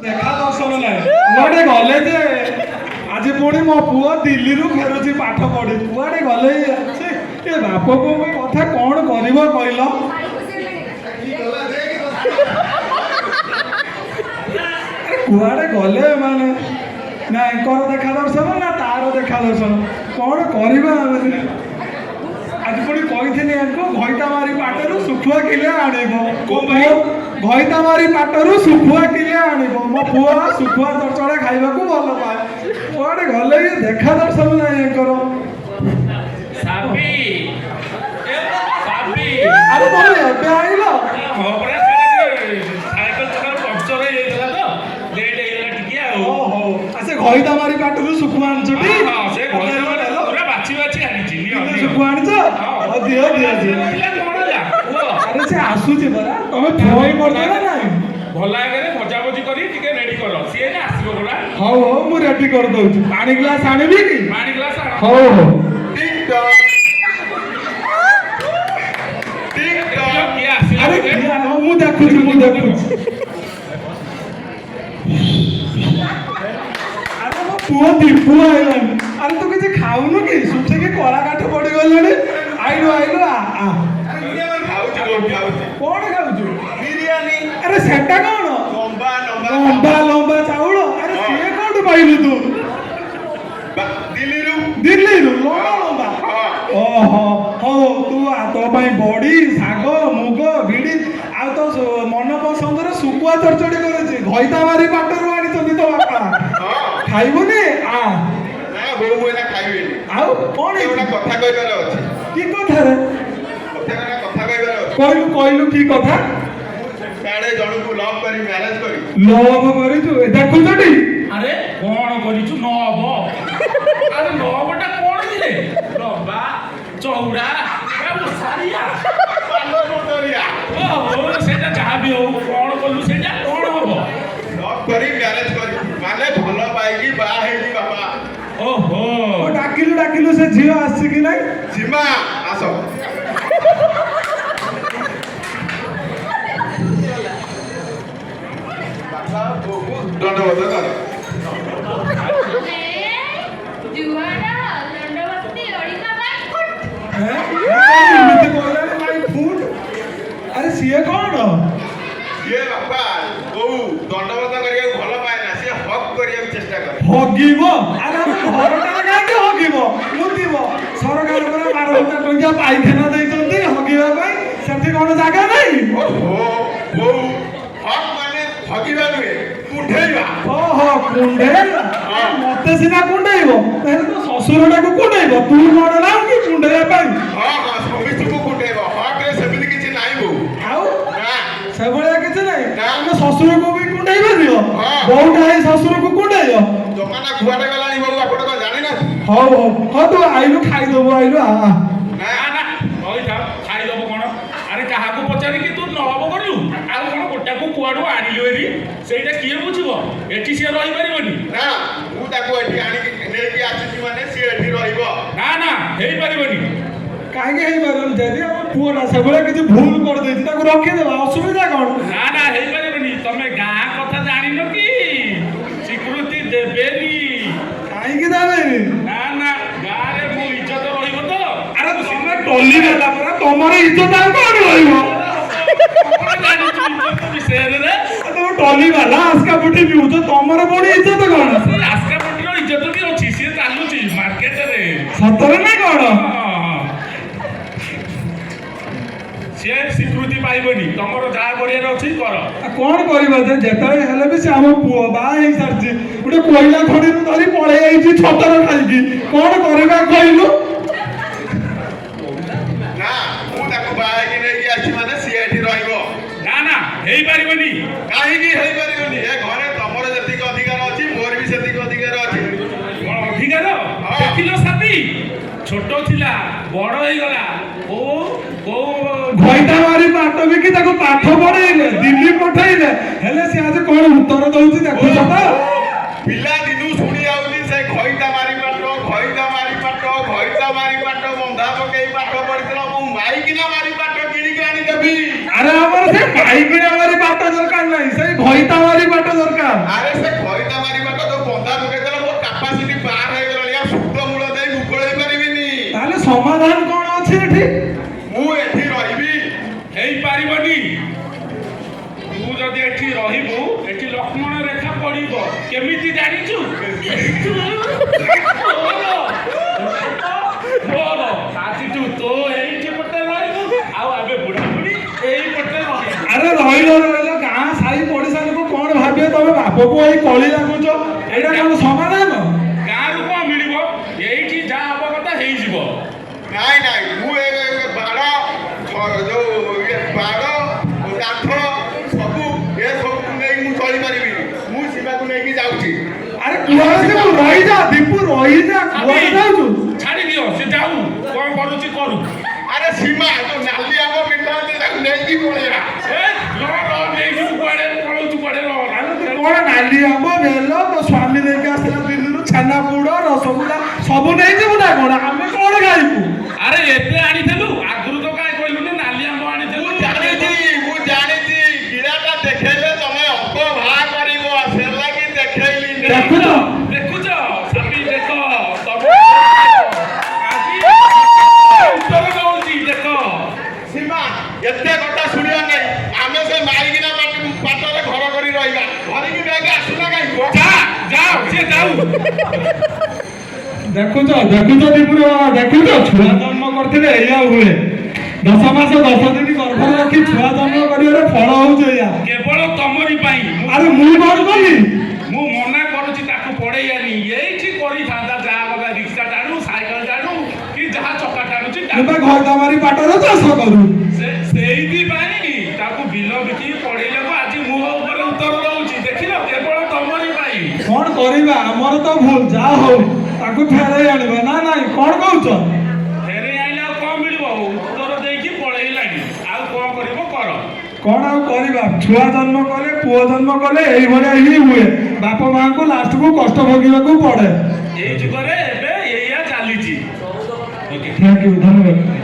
ଦେଖା ଦର୍ଶନ ନାହିଁ। କୁଆଡେ ଗଲେ ଯେ? ଆଜି ପୁଣି ମୋ ପୁଅ ଦିଲ୍ଲୀରୁ ଫେରୁଛି ପାଠ ପଢି। କୁଆଡେ ଗଲେ ଇଏ? ଛି, ଏ ବାପ ପୁଅଙ୍କ କଥା କଣ କରିବ କହିଲ? ଆରେ କୁଆଡେ ଗଲେ ଏମାନେ? ନା ଏଙ୍କର ଦେଖା ଦର୍ଶନ, ନା ତାର ଦେଖା ଦର୍ଶନ। କଣ କରିବା ଆମେ? ଆଜି ପୁଣି କହିଥିଲି ୟାଙ୍କୁ, ଘଇତା ମାରି ପାଟରୁ ଶୁଖୁଆ କିଲେ ଆଣିବ। କୋଉ ଭାଇ? ଘଇତା ମାରି ପାଟରୁ ଶୁଖୁଆ କିଲେ ଆଣିବ। ମୋ ପୁଅ ଶୁଖୁଆ ଚଡ଼ଚଡ଼ା ଖାଇବାକୁ ଭଲ ପାଏ। କୁଆଡେ ଗଲେ ଇଏ? ଦେଖା ଦର୍ଶନ ନାହିଁ ୟାଙ୍କର। ସାବି, ଏ ସାବି। ଆରେ, ତମେ ଏବେ ଆଇଲ? ହଁ ପରା, ସେ ସାଇକେଲ ଚକାର ପଙ୍କଚର ହେଇଯାଇଥିଲା ତ, ଲେଟ୍ ହେଇଗଲା ଟିକେ ଆଉ। ଓହୋ, ଆଉ ସେ ଘଇତା ମାରି ପାଟରୁ ଶୁଖୁଆ ଆଣିଛଟି? ହଁ, ସେ ଘଇତା ମାରି ପୁରା ବାଛି ବାଛି ଆଣିଛି, ନିଅ କିଲେ ନିଅ। ଶୁଖୁଆ ଆଣିଛ? ହଉ, ଦିଅ ଦିଅ ଦିଅ। ଥିଲା, କଣ ହେଲା କୁହ? ଆରେ, ସେ ଆସୁଛି ପରା। ତମେ ଫୋନ କରିଛ ନା ନାଇଁ? ଭଲ ଆଗରେ ଭଜାଭଜି କରି ଟିକେ ରେଡି କର, ସିଏ ନା ଆସିବ ପରା। ହଉ ହଉ, ମୁଁ ରେଡି କରିଦଉଛି। ପାଣି ଗ୍ଲାସ ଆଣିବି କି? ପାଣି ଗ୍ଲାସ ଆଣ। ହଉ ହଉ। ଟିକ୍ ଟକ୍ ଟିକ୍ ଟକ୍। କିଏ ଆସିଲା ଆରେ ବୋଧେ? କିଏ? ହଁ, ମୁଁ ଦେଖୁଛି, ମୁଁ ଦେଖୁଛି। ଆରେ, ମୋ ପୁଅ ଦୀପୁ ଆଇଲାଣି। ଆରେ, ତୁ କିଛି ଖାଉନୁ କି? ଶୁଖିକି କଳା କାଠ ପଡିଗଲାଣି। ଆଇଲୁ ଆଇଲୁ, ଆ ଆ। ଖାଉଛି ବୋଉ, ଖାଉଛି। କଣ ଖାଉଛୁ? ବିରିୟାନୀ। ଆରେ, ସେଟା କଣ? ଲମ୍ବା ଲମ୍ବା। ଲମ୍ବା ଲମ୍ବା ଚାଉଳ? ଆରେ, ସିଏ କୋଉଠୁ ପାଇଲୁ ତୁ? ଦିଲ୍ଲୀରୁ। ଦିଲ୍ଲୀରୁ ଲମ୍ବା ଲମ୍ବା? ହଁ। ଓହୋ, ହଉ, ତୁ ଆ, ତୋ ପାଇଁ ବଡି, ଶାଗ, ମୁଗ, ଭିଡି ଆଉ ତୋ ମନ ପସନ୍ଦର ଶୁଖୁଆ ଚଡ଼ଚଡ଼ି କରିଛି। ଘଇତା ମାରି ପାଟରୁ ଆଣିଛନ୍ତି ତୋ ବାପା। ହଁ। ଖାଇବୁନି? ଆ। ନା ବୋଉ, ମୁଁ ଏଇନା ଖାଇବିନି। ଆଉ କଣ ଗୋଟେ ହେଇଛି? କଥା କହିବାର ଅଛି। କି କଥାରେ? କଥା କଥା କଥା କହିବାର ଅଛି। କହିଲୁ କହିଲୁ, କି କଥା? ସିଆଡ଼େ ଜଣକୁ ଲଭ୍ କରି ମ୍ୟାରେଜ କରି ଲଭ କରିଛୁ? ଏ ଦେଖୁଛଟି? ଆରେ, କଣ କରିଛୁ ନବ? ଆରେ, ନବଟା କଣ କିରେ? ଲମ୍ବା ଚଉଡ଼ା ଏ ଓସାରିଆ? ପାନ ମଟରିଆ। ଓହୋ, ସେଇଟା ଯାହା ବି ହଉ, କଣ କଲୁ ସେଇଟା କଣ ହବ? ଲଭ୍ କରି ମ୍ୟାରେଜ କରି ମାନେ ଭଲ ପାଇକି ବାହା ହେଇକି ବାପା। ଓହୋ। ଓ, ଡାକିଲୁ ଡାକିଲୁ, ସେ ଝିଅ ଆସିଛି କି ନାଇଁ? ସୀମା, ଆସ। ବାପା ବୋଉକୁ ଦଣ୍ଡବତ କର। ଜୁଆର ଦଣ୍ଡବତୀ ଅଳିକା ବାଇ ଫୁଟ। ହେଁ? ଏମିତି କହିଲାଣି, ମାଇ ଫୁଟ। ଆରେ, ସିଏ କଣ? ସିଏ ବାପା ବୋଉ ଦଣ୍ଡବତ କରିବାକୁ ଭଲ ପାଏ ନା, ସିଏ ହକ୍ କରିବାକୁ ଚେଷ୍ଟା କରେ। ହଗିବ? ଆରେ, ଆମ ଘରଟାରେ କାହିଁକି ହଗିବ, ମୁତିବ? ସରକାର ପରା 12,000 ଟଙ୍କିଆ ପାଇଖାନା ଦେଇଛନ୍ତି ହଗିବା ପାଇଁ। ସେଠି କଣ ଜାଗା ନାହିଁ? ଓହୋ ବୋଉ, ହକ୍ ମାନେ ହଗିବା ନୁହେଁ, କୁଣ୍ଢେଇବା। ଓହୋ, କୁଣ୍ଢେଇବା। ମତେ ସିନା କୁଣ୍ଢେଇବ, ତାହେଲେ ତୋ ଶ୍ୱଶୁରଟାକୁ କୁଣ୍ଢେଇବ। ତୁ କଣ ନାହୁଁ କି କୁଣ୍ଢେଇବା ପାଇଁ? ହଁ ହଁ, ସମସ୍ତଙ୍କୁ କୁଣ୍ଢେଇବ। ହକ୍ ରେ ସେମିତି କିଛି ନାହିଁ ବୋଉ। ଆଉ ନା। ସେଭଳିଆ କିଛି ନାହିଁ? ନା। ଆମେ ଶ୍ୱଶୁରକୁ ବି କୁଣ୍ଢେଇବ ଦିଅ। ହଁ। ବୋଉଟା ହେଇ ଶ୍ୱଶୁରକୁ କୁଣ୍ଢେଇବ। ଜମାନା କୁଆଡେ ଗଲାଣି ବୋଉ, ଆପଣ କଣ ଜାଣିନାହାନ୍ତି? ହଉ ହଉ ହଉ, ତୁ ଆଇଲୁ, ଖାଇଦବୁ, ଆଇଲୁ, ଆ ଆ। ନା। ନା ନା, ରହିଥା, ଖାଇଦବୁ କଣ? ଆରେ, କାହାକୁ ପଚାରିକି ତୁ ନବ କଲୁ? ଆଉ କଣ ଗୋଟାକୁ କୁଆଡୁ ଆଣିଲୁ ଏରି, ସେଇଟା କିଏ ବୁଝିବ? ଏଠି ସିଏ ରହିପାରିବନି। ନା, ମୁଁ ତାକୁ ଏଠି ଆଣିକି ନେଇକି ଆସିଛି ମାନେ ସିଏ ଏଠି ରହିବ। ନା ନା, ହେଇପାରିବନି। କାହିଁକି ହେଇପାରିବନି? ଯଦି ଆମ ପୁଅଟା ସେଭଳିଆ କିଛି ଭୁଲ କରିଦେଇଛି, ତାକୁ ରଖିଦେବା, ଅସୁବିଧା କଣ? ନା ନା, ହେଇପାରିବନି। ତମେ ଗାଁ କଥା ଜାଣିନ କି? ସ୍ୱୀକୃତି ଦେବେନି। କାହିଁକି ଦେବେନି? ନା ନା, ଗାଁରେ ମୋ ଇଜ୍ଜତ ରହିବ ତ? ଆରେ, ତମେ ଟଲି ଦେଲା ପରା, ତମର ଇଜ୍ଜତ ଆଉ କଣ ରହିବ? କଣ ଜାଣିଛୁ ଇଜ୍ଜତ ବିଷୟରେ ରେ? ଆଉ ତମେ ଟଲି ବାଲା, ଆସ୍କା ପୁଟି ପିଉଛ, ତମର ପୁଣି ଇଜ୍ଜତ କଣ? ସେ ଆସ୍କା ପଟିର ଇଜ୍ଜତ ବି ଅଛି, ସିଏ ଚାଲୁଛି ମାର୍କେଟରେ। ସତରେ ନା କଣ? ହଁ। ସିଏ ସ୍ୱୀକୃତି ପାଇବନି। ତମର ଯାହା କରିବାର ଅଛି କର। ଆଉ କଣ କରିବା ଯେ? ଯେତେବେଳେ ହେଲେ ବି ସେ ଆମ ପୁଅ, ବାହା ହେଇସାରିଛି, ଗୋଟେ କୋଇଲା ଖଣିରୁ ଧରି ପଳେଇ ଆଇଛି ଛତର ଖାଇକି। କଣ କରିବା କହିଲୁ? ନା, ମୁଁ ତାକୁ ବାହା ହେଇକି ନେଇକି ଆସିଛି ମାନେ ସିଏ ଏଠି ରହିବ। ନା ନା, ହେଇପାରିବନି। କାହିଁକି ହେଇପାରିବନି? ଏ ଘରେ ତମର ଯେତିକି ଅଧିକାର ଅଛି, ମୋର ବି ସେତିକି ଅଧିକାର ଅଛି। କଣ ଅଧିକାର? ହଁ। ଦେଖିଲ ସାଥୀ, ଛୋଟ ଥିଲା, ବଡ ହେଇଗଲା। କୋଉ କୋଉ ଘଇତା ମାରି ପାଟ ବିକି ତାକୁ ପାଠ ପଢେଇଲେ, ଦିଲ୍ଲୀ ପଠେଇଲେ, ହେଲେ ସେ ଆଜି କଣ ଉତ୍ତର ଦଉଛି ଦେଖୁଛ ତ? ପିଲା ଦିନୁ ଶୁଣି ଆଉଛି ସେ ଘଇତା ମାରି ପାଟ, ଘଇତା ମାରି ପାଟ, ଘଇତା ମାରି ପାଟ। ବନ୍ଧା ପକେଇ ପାଠ ପଢିଥିଲା। ମୁଁ ମାଇକିନା ମାରି ପାଟ କିଣିକି ଆଣିଦେବି। ଦେବି। ଆରେ, ଆମର ସେ ମାଇକିଣା ମାରି ବାଟ ଦରକାର ନାହିଁ, ସେଇ ଘଇତା ମାରି ବାଟ ଦରକାର। ଆରେ, ସେ ଘଇତା ମାରି ବାଟ ଯୋଉ ବନ୍ଧା ପକେଇଦେଲା, ମୋ କାପାସିଟି ପାର ହେଇଗଲାଣି। ଆଉ ସୁଦ ମୂଳ ଦେଇ ମୁକୁଳେଇ ପାରିବିନି। ତାହେଲେ ସମାଧାନ କଣ ଅଛି ଏଠି? ମୁଁ ଏଠି ରହିବି। ହେଇପାରିବନି। ତୁ ଯଦି ଏଠି ରହିବୁ, ଏଠି ଲକ୍ଷ୍ମଣ ରେଖା ପଡିବ। କେମିତି ଜାଣିଛୁ? ମୋର ମୋର ଆଜିଠୁ ତୋ ଏଇଠି ପଟେ ରହିବୁ ଆଉ ଆମେ ବୁଢା ବୁଢୀ ଏଇ ପଟେ ରହିବୁ। ଆରେ, ରହିଲ ରହିଲ, ଗାଁ ସାହି ପଡିଶା ଲୋକ କଣ ଭାବିବେ? ତମେ ବାପକୁ ଏଇ କଳି ଲାଗୁଛ, ଏଇଟା କଣ ସମାଧାନ? ଗାଁରୁ କଣ ମିଳିବ? ଏଇଠି ଯାହା ହବ କଥା ହେଇଯିବ। ନାଇଁ ନାଇଁ, ମୁଁ ଏ ବାଡ଼ ଯୋଉ ଇଏ ବାଡ଼, କାଠ ସବୁ ଏ ସବୁକୁ ନେଇ ମୁଁ ଚଳିପାରିବିନି। ମୁଁ ସୀମାକୁ ନେଇକି ଯାଉଛି। ଆରେ, କୁଆଡେ ଯିବୁ? ରହିଯା ଦୀପୁ, ରହିଯା, କୁଆଡେ ଯାଉଛୁ? ଛାଡି ଦିଅ, ସେ ଯାଉ, କଣ କରୁଛି କରୁ। ଆରେ ସୀମା, ଯୋଉ ନାଲି ଆମ୍ବ ମିଠା ଅଛି, ତାକୁ ନେଇକି ପଳେଇବା। ଏ ର ର, ନେଇଯିବୁ କୁଆଡେ? ପଳଉଛୁ କୁଆଡେ? ର। ଆରେ, ତୁ କଣ ନାଲି ଆମ୍ବ, ବେଲ, ତୋ ସ୍ୱାମୀ ନେଇକି ଆସିଲା ଦିଲ୍ଲୀରୁ ଛେନାପୋଡ, ରସଗୋଲା ସବୁ ନେଇଯିବୁ ନା କଣ? ଆମେ କଣ ଖାଇବୁ? ଆରେ, ଏତେ ଆଣିଥିଲୁ ଆଗରୁ ତ କାଇଁ କହିଲୁନି? ନାଲି ଆମ୍ବ ଆଣିଥିଲୁ। ମୁଁ ଜାଣିଛି, ମୁଁ ଜାଣିଛି, ଗିଳାଟା ଦେଖେଇଲେ ତମେ ଅଙ୍କ ଭା କରିବ, ସେ ଲାଗି ଦେଖେଇଲି। ଦେଖୁଛ? ଦେଖୁଛ ସାପି, ଦେଖ, ତମ ଆଜି ଉତ୍ତର ଦଉଛି, ଦେଖ। ସୀମା, ଏତେ କଥା ଶୁଣିବା ନାହିଁ। ଆମେ ସେ ମାଇକିନା ବାଟରେ ଘର କରି ରହିବା। ଧରିକି ବ୍ୟାଗ ଆସୁନା କାହିଁ? ଯା ଯା, ସିଏ ଯାଉ। ଦେଖୁଛ, ଦେଖୁଛ ଦୀପୁର ବାବା, ଦେଖୁଛ? ଛୁଆ ଜନ୍ମ କରିଥିଲେ ଏଇଆ ହୁଏ। 10 ମାସ 10 ଦିନ ଗର୍ଭରେ ରଖି ଛୁଆ ଜନ୍ମ କରିବାର ଫଳ ହଉଛି ଏଇଆ। କେବଳ ତମରି ପାଇଁ ଆରେ, ମୁଁ କଣ କଲି? ମୁଁ ମନା କରୁଛି ତାକୁ ପଢେଇଆନି, ଏଇଠି କରିଥାନ୍ତା ଯାହା କଥା, ରିକ୍ସା ଟାଣୁ, ସାଇକେଲ ଟାଣୁ କି ଯାହା ଚକା ଟାଣୁଛି ଟାଣୁ। କିମ୍ବା ଘଇତା ମାରି ବାଟରେ ଚାଷ କରୁ। ସେଇଥିପାଇଁ ତାକୁ ବିଲ ବିକି ପଢେଇଲାକୁ ଆଜି ମୁହଁ ଉପରେ ଉତ୍ତର ଦଉଛି, ଦେଖିଲ? କେବଳ ତମରି ପାଇଁ। କଣ କରିବା, ଆମର ତ ଭୁଲ। ଯାହା ହଉ, ତାକୁ ଫେରେଇ ଆଣିବା ନା ନାଇଁ, କଣ କହୁଛ? ଫେରେଇ ଆଣିଲେ ଆଉ କଣ ମିଳିବ? ଉତ୍ତର ଦେଇକି ପଳେଇଲାଣି, ଆଉ କଣ କରିବ କର। କଣ ଆଉ କରିବା? ଛୁଆ ଜନ୍ମ କଲେ, ପୁଅ ଜନ୍ମ କଲେ ଏଇଭଳିଆ ହିଁ ହୁଏ। ବାପ ମାଙ୍କୁ ଲାଷ୍ଟକୁ କଷ୍ଟ ଭୋଗିବାକୁ ପଡେ। ଏଇ ଯୁଗରେ ଏବେ ଏଇଆ ଚାଲିଛି। ଓକେ। Thank you, ଧନ୍ୟବାଦ।